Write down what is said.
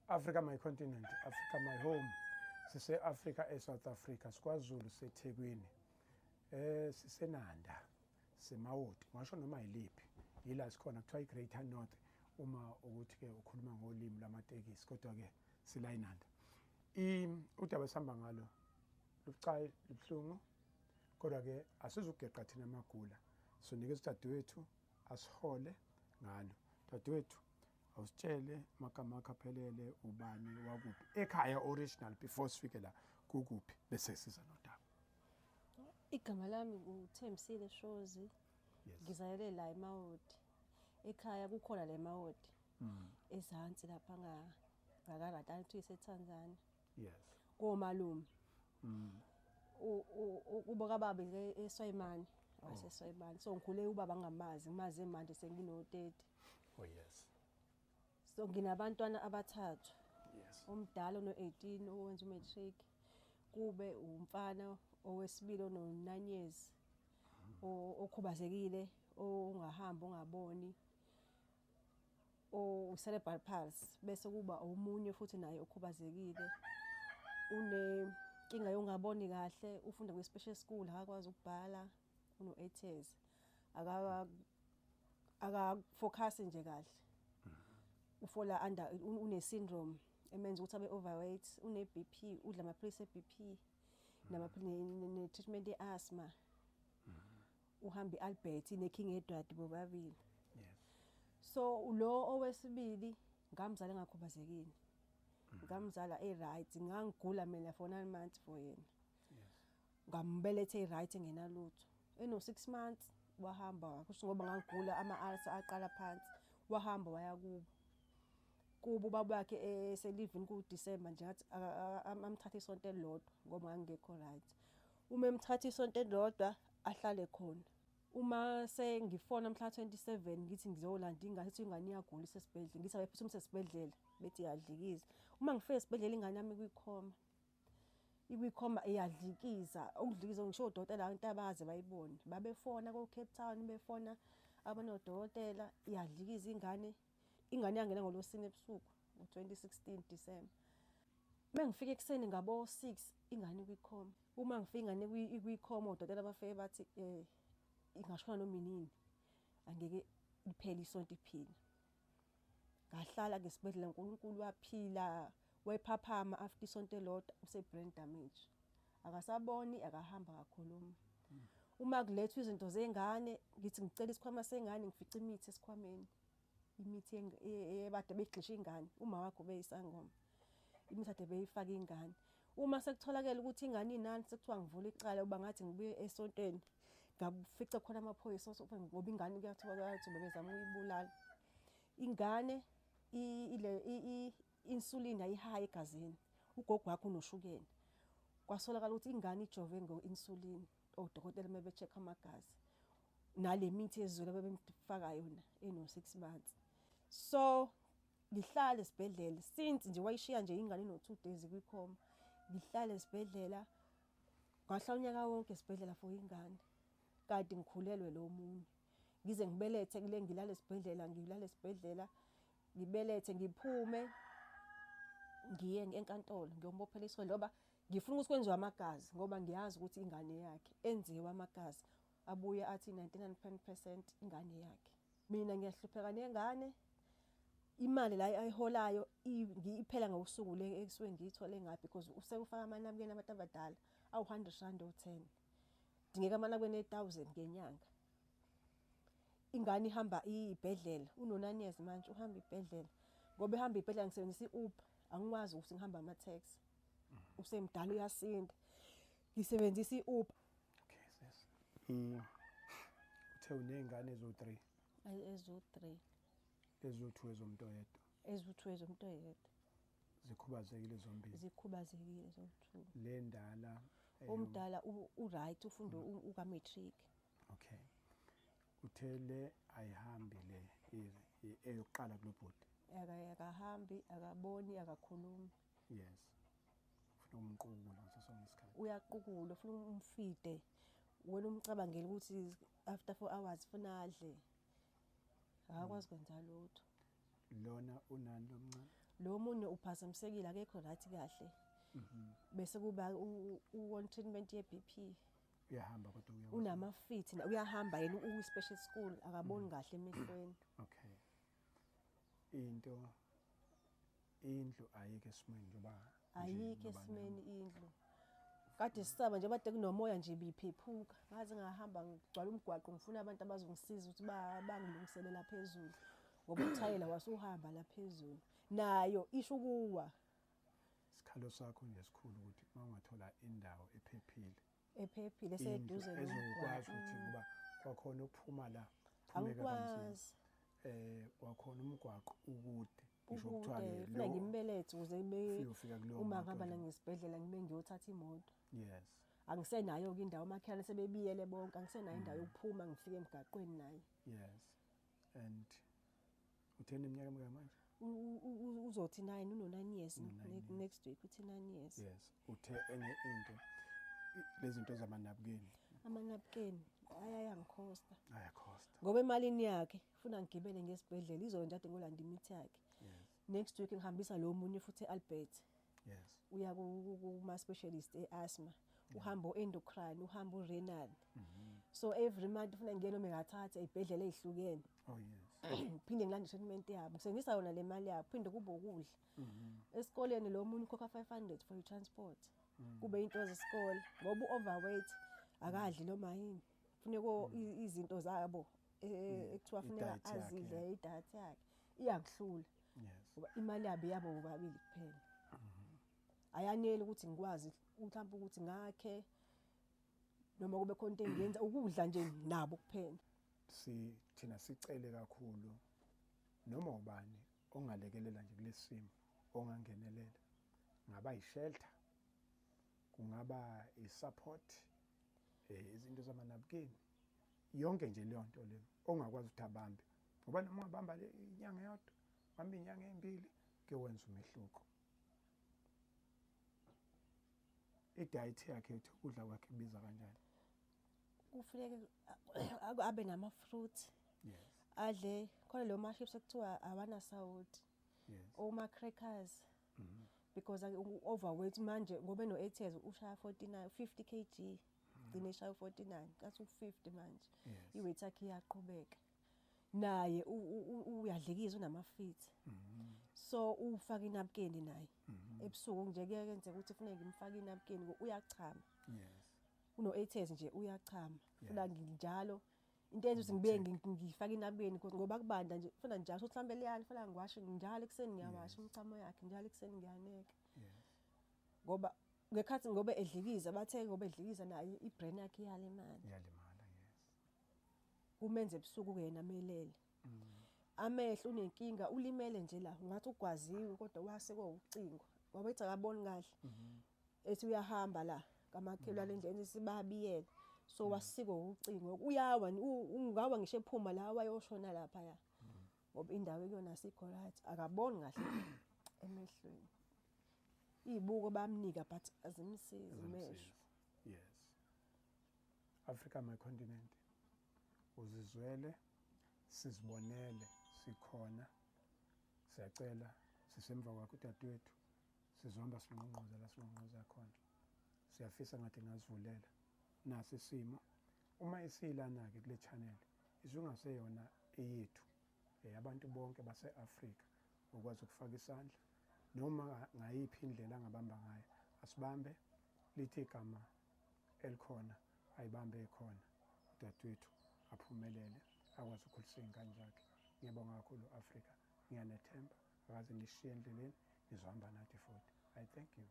Africa my continent, Africa my home. Sise Africa e South Africa, siKwaZulu seThekwini. Sisenanda, semawoti, ngasho noma yiliphi. Yila sikhona kuthiwa iGreater North uma ukuthi ke ukhuluma ngolimi lwamatekisi kodwa ke sila eNanda. I udaba esihamba ngalo lubucayi lubuhlungu kodwa ke asizugeqa thina amagula. Sonikeza udadewethu asihole ngalo. Dadewethu awusitshele amagama akho aphelele ubani wakuphi ekhaya original before sifike la kukuphi bese siza nodaba. Igama lami uThembisile Shozi. Yes. Ngizalele la eMawoti. Ekhaya kukhona la eMawoti. Ezansi lapha nga ngakaRatana kuthiwa iseTanzania. Yes. Komalume. Kubo kababa eSwayimane. WaseSwayimane. So ngikhule ubaba ngingamazi, ngimazi manje sengino 30. Oh yes. So nginabantwana abathathu. Yes. Omdala ono-18 owenza umatric, kube umfana owesibili ono-9 years okhubazekile, ongahamba, ongaboni, o-cerebral palsy, bese kuba omunye futhi naye okhubazekile, unenkinga yokungaboni kahle, ufunda kwi-special school, akakwazi ukubhala, uno-8 years, akafocus nje kahle, ufola under une syndrome emenza ukuthi abe overweight, une BP, udla amaphilisi e-BP ne treatment ye-asthma, uhamba i-Albert ne-King Edward bobabili. Yes. So lo owesibili ngamzala engakhubazekile, ngamzala e-right, ngangigula mina for 9 months for yena. Yes. Ngambelethe e-right engenalutho, eno 6 months wahamba, kusho ngoba ngangigula ama-ulcer aqala phansi, wahamba waya kubo kubo ubaba wakhe eselivini ku December nje, ngathi amthathe isonto elilodwa ngoba ngangekho right. Uma emthatha isonto elilodwa ahlale khona, uma sengifona mhla 27 ngithi ngizolanda ingane, ithi ingane iyagula isesibhedlela, ngithi abayiphuthumise esibhedlela, bethi iyadlikiza. Uma ngifika esibhedlela ingane yami ikwikhoma, ikwikhoma iyadlikiza, ukudlikiza ngisho odokotela abantu abaze bayibone, babefona ko Cape Town, befona abanodokotela, iyadlikiza ingane. Ingane yangena ngolwesine ebusuku ngo-2016 December. Uma ngifika ekuseni ngabo 6 ingane ikwikhoma. Uma ngifika ingane ikwikhoma, odokotela bafike bathi ingashona noma inini, angeke liphele isonto iphila. Ngahlala ngesibhedlela, uNkulunkulu waphila, wayephaphama after isonto elodwa, use brain damage, akasaboni, akahamba, akakhuluma. Uma kulethwa izinto zengane, ngithi ngicela isikhwama sengane, ngifica imithi esikhwameni, imithi ebade beyigxisha ingane, uma wakho beyisangoma, imithi ade beyifaka ingane. Uma sekutholakele ukuthi ingane inani, sekuthiwa ngivula icala, uba ngathi ngibuye esontweni ngafica khona amaphoyisa ngoba ingane kuyathiwa kuyathi bebezama ukuyibulala ingane, ile insulin ayihayi egazini, ugogo wakho unoshukela, kwasolakala ukuthi ingane ijove ngo-insulin, odokotela uma be-check amagazi nale mithi yezulu abebemfaka yona eno-6 months. So ngihlale esibhedlela since nje wayishiya nje ingane ino-2 days kwikhoma, ngihlale esibhedlela, ngahlala unyaka wonke esibhedlela for ingane, kanti ngikhulelwe lo munye, ngize ngibelethe kule, ngilale esibhedlela, ngilale esibhedlela, ngibelethe, ngiphume ngiye enkantolo ngiyombophela isonto ngoba ngifuna ukuthi kwenziwe amagazi, ngoba ngiyazi ukuthi ingane yakhe. Enziwe amagazi, abuye athi 99% ingane yakhe. Mina ngiyahlupheka nengane, imali la ayiholayo iphela ngosuku le ekusuke ngiyithole ngayo, because usekufaka amanabukeni abantu abadala awu-100 rand, o-10, dingeka amanabukeni e-1000 ngenyanga. Ingane ihamba ibhedlela, uno-9 years manje, uhamba ibhedlela, ngoba ehamba ibhedlela ngisebenzisa i-Uber, angikwazi ukuthi ngihambe ama-taxi, usemdala uyasinda, ngisebenzisa i-Uber. Okay sis, uthe uney'ngane eziwu-3? Eziwu-3. Eziwu-2 ezomuntu oyedwa? Eziwu-2 ezomuntu oyedwa. Zikhubazekile zombili? Zikhubazekile zowu-2. Le ndala? Omdala u-right, ufunda uka-matric. Okay, uthe le ayihambi, le eyokuqala kulobhuti? Akahambi, akaboni, akakhulumi. Yes, ufuna umqukula ngaso sonke isikhathi. Uyaqukula, ufuna umfide, wena umcabangela ukuthi after 4 hours funa adle, akakwazi kwenza lutho. Lona unani lomncane? Lo munye uphazamisekile, akekho right kahle. Bese kuba u-on treatment ye-BP. Uyahamba kodwa uyakwazi. Unama-fit, uyahamba yena, uyi-special school, akaboni kahle emehlweni. Okay. Into indlu ayikho esimweni njengoba nje Ayikho noba esimeni indlu. Kade sisaba nje, bade kunomoya nje biphephuka, ngaze ngahamba ngigcwala umgwaqo ngifuna abantu abazongisiza ukuthi bangilungiselela phezulu, ngoba uthayela wasuhamba la phezulu, nayo isho ukuwa. Isikhalo sakho nje esikhulu ukuthi uma ungathola indawo ephephile, ephephile, indlu eseduze ezokwazi nomgwaqo. Ukuthi ngoba kwakhona ukuphuma la kuphumeka kanzima. Angikwazi. Kwakhona umgwaqo ukude, ngisho kuthiwa Ukude ke funa ngimbelethe ukuze ufike kuleyo uma moto ngihamba le. nangesibhedlela ngibe ngiyothatha imoto. Angisenayo-ke indawo, omakhelwane sebebiyele bonke, angisenayo indawo yokuphuma ngifike emgaqweni naye. Yes, and utheni, iminyaka emingaki manje? Uzothi 9, uno-9 years. Uno-nine years. Next week uthi 9 years. Yes, uthe enye into lezi zinto zamanabukeni. Amanabukeni ayayangikhosta. Ayakhosta. Ngoba emalini yakhe funa ngigibele ngesibhedlela, izolo nje ade ngolanda imithi yakhe. Next week ngihambisa lo munye futhi e-Albert. Uya kuma-specialist e-asthma, uhamba o-endocrine, uhamba u-renal. So every month ufuna ngiyena noma ngathatha ey'bhedlela ey'hlukene. Oh yes. Phinde ngilande i-treatment yabo, ngisebenzisa yona le mali yabo, phinde kube ukudla esikoleni. Lo munye ukhokha 500 for i-transport, kube into zesikole, ngoba u-overweight, akadli noma yini. Funeka izinto zabo ekuthiwa funeka I-diet yakhe. azidle, i-diet yakhe iyangihlula ngoba imali yabo yabo bobabili kuphela, ayaneli ukuthi ngikwazi mhlawumbe ukuthi ngakhe noma kube khona into engiyenza, ukudla nje nabo kuphela. Si thina sicele kakhulu noma ubani ongalekelela nje kulesi simo, ongangenelela, ngaba i-shelter, kungaba i-support, izinto zamanabukeni, yonke nje leyo nto leyo ongakwazi ukuthi abambe, ngoba noma ungabamba le inyanga eyodwa, bamba inyanga ezimbili, kuyowenza umehluko. I-diet yakhe, uthi ukudla kwakhe kubiza kanjani? Kufuneka abe nama-fruit, adle khona leyo ma-chips ekuthiwa awanasawoti, oma-crackers, because u-overweight manje ngoba eno-8 years ushaya 49, 50 kg, gcine eshaya u-49, kathi u-50 manje. I-weight yakhe iyaqhubeka, naye uyadlikiza, unama-fit, so ufaka inabukeni naye ebusuku nje. Kuye kwenzeka ukuthi kufuneke ngimfake inabukeni, uyachama. Uno-8 years nje, uyachama, funa njalo into eyenza ukuthi ngibuye ngifake inabukeni ngoba kubanda nje, funa njalo ukuthi mhlawumbe liyani, funa ngiwashe njalo ekuseni, ngiyawasha umchamo yakhe njalo ekuseni, ngiyaneka ngoba ngekhathi ngoba edlikiza, bathe ngoba edlikiza naye i-brain yakhe iyalimala. Iyalimala, yes. Kumenza ebusuku yena melele. Amehlo unenkinga, ulimele nje la, ungathi ugwaziwe kodwa wasekwa ucingo, ngoba ethi akaboni kahle, ethi uyahamba la kamakhelwane endleleni sibabiyele, so wasikwa ucingo, uyawa, ungawa ngisho ephuma la wayoshona lapha, ngoba indawo ekuyona asikho right, akaboni kahle emehlweni. Izibuko bamnika but azimsizi mehlo. Yes. Africa my continent, uzizwele, sizibonele, sikhona, siyacela, sisemva kwakho udadewethu, sizohamba sinqonqoza la sinqonqoza khona. Siyafisa ngathi ngazivulela nasi isimo uma isilana-ke kule channel isungaseyona eyethu, abantu bonke base-Afrika ukwazi ukufaka isandla noma ngayiphi indlela angabamba ngayo, asibambe, lithi igama elikhona ayibambe khona, udadewethu aphumelele, akwazi ukukhulisa iy'ngane zakhe. Ngiyabonga kakhulu Afrika, ngiyanethemba, akaze nishiye endleleni, nizohamba nathi futhi. I thank you.